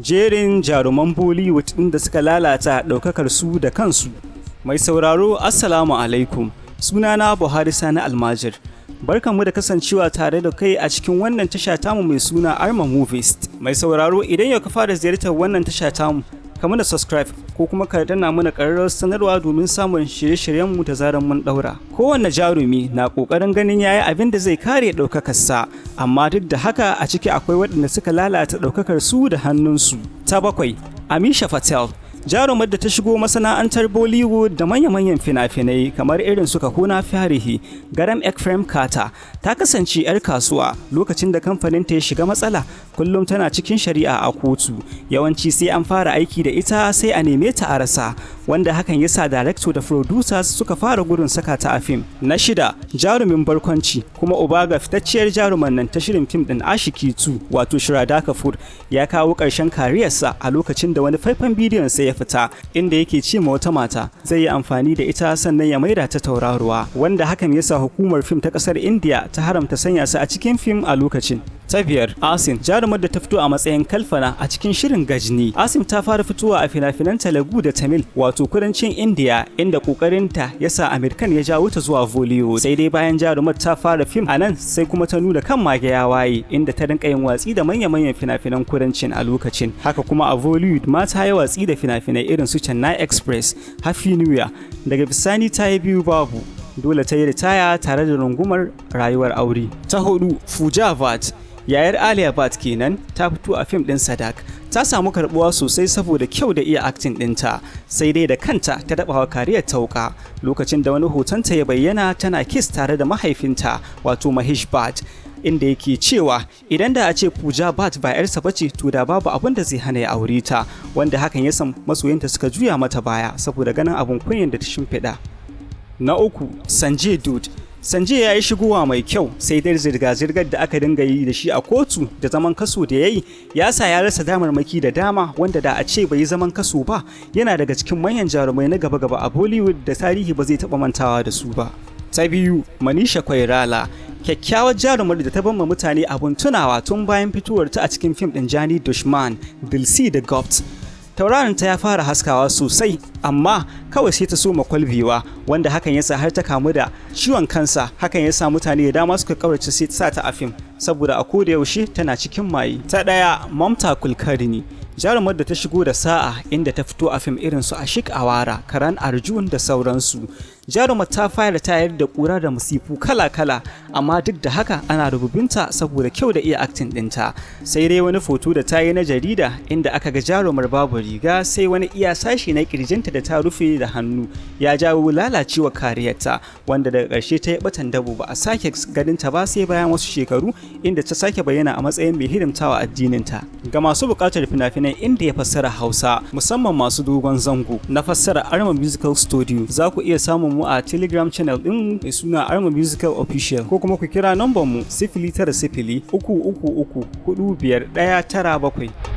Jerin jaruman Bollywood ɗin da suka lalata ɗaukakar su da kansu. Mai sauraro, Assalamu alaikum. Sunana Buhari Sani Almajir. Barkanmu da kasancewa tare da kai a cikin wannan tasha tamu mai suna Arma Movies. Mai sauraro, idan yau ka fara ziyartar wannan tasha tamu, ka mana subscribe ko kuma ka danna mana ƙararrawar sanarwa domin samun shirye-shiryenmu da zarar mun ɗaura. Kowanne jarumi na ƙoƙarin ganin yayi abin da zai kare ɗaukakarsa, amma duk da haka a ciki akwai waɗanda suka lalata ɗaukakar su da hannunsu. Ta bakwai, Amisha Patel. Jarumar da ta shigo masana'antar Bollywood da manya-manyan fina-finai kamar irin su Kaho Naa Pyaar Hai, Garam Ek Prem Katha, ta kasance 'yar kasuwa lokacin da kamfaninta ya shiga matsala, kullum tana cikin shari'a a kotu. Yawanci sai an fara aiki da ita sai a neme ta a rasa, wanda hakan ya sa director da producers suka fara gudun saka ta a fim. Na shida, jarumin barkwanci kuma uba ga fitacciyar jaruman nan ta shirin fim din Aashiqui 2, wato Shraddha Kapoor, ya kawo ƙarshen kariyarsa a lokacin da wani faifan bidiyon sa ya fita inda yake ce ma wata mata zai yi amfani da ita sannan ya maida ta tauraruwa, wanda hakan ya sa hukumar fim ta kasar India ta haramta sanya su a cikin fim a lokacin. Ta biyar, Asim, jarumar da ta fito a matsayin Kalfana a cikin shirin Gajni. Asim ta fara fitowa a fina-finan Telugu da Tamil, wato kudancin India, inda kokarinta ya sa Aamir Khan ya jawo ta zuwa Bollywood. Sai dai bayan jarumar ta fara fim a nan, sai kuma ta nuna kan mage ya waye, inda ta rinka yin watsi da manya-manyan fina-finan kudancin a lokacin. Haka kuma a Bollywood ma ta yi watsi da fina-finai irin su Chennai Express, Happy New Year. Daga bisani ta yi biyu babu. Dole ta yi ritaya tare da rungumar rayuwar aure. Ta hudu, Pooja Bhatt. Yayar Alia Bhatt kenan, ta fito a fim ɗin Sadak. Ta samu karbuwa sosai saboda kyau da iya acting ɗinta, sai dai da kanta ta daɓawa kariyar ta wuka lokacin da wani hotonta ya bayyana tana kiss tare da mahaifinta, wato Mahesh Bhatt, inda yake cewa idan da a ce Pooja Bhatt ba 'yarsa bace, to da babu abin da zai hana ya aure ta, wanda hakan ya san masoyanta suka juya mata baya saboda ganin abin kunyan da ta shimfiɗa. Na uku, Sanjay Dutt. Sanjay ya yi shigowa mai kyau, sai dai zirga-zirgar da aka dinga yi da shi a kotu da zaman kaso da ya yi ya sa ya rasa damarmaki da dama, wanda da a ce bai yi zaman kaso ba, yana daga cikin manyan jarumai na gaba-gaba a Bollywood da tarihi ba zai taɓa mantawa da su ba. Ta biyu, Manisha Koirala, kyakkyawar jarumar da ta bamba mutane abun tunawa tun bayan fitowar ta a cikin fim ɗin Jani Dushman, Dil Se da Gupt. Tauraron ta ya fara haskawa sosai, amma kawai sai ta soma kwalbewa, wanda hakan ya sa har ta kamu da ciwon kansa. Hakan ya sa mutane da dama suka kaurace sai sa ta a fim saboda a koda yaushe tana cikin maye. Ta ɗaya, Mamta Kulkarni, jarumar da ta shigo da sa'a, inda ta fito a fim irin su Ashiq Awara, Karan Arjun da sauransu. Jarumar ta fara tayar da kura da musifu kala-kala, amma duk da haka ana rububinta saboda kyau da iya acting ɗinta. Sai dai wani foto da ta yi na jarida inda aka ga jarumar babu riga sai wani iya sashi na kirjinta da ta rufe da hannu, ya jawo lalacewa kariyarta, wanda daga ƙarshe ta yi batan dabo, ba a sake ganin ta ba sai bayan wasu shekaru, inda ta sake bayyana a matsayin mai hidimtawa addininta. Ga masu buƙatar fina-finai inda ya fassara Hausa, musamman masu dogon zango na fassara Arma Musical Studio, za ku iya samun mu a Telegram channel din mai suna Arma Musical Official, ko kuma ku kira namban mu 09033345197.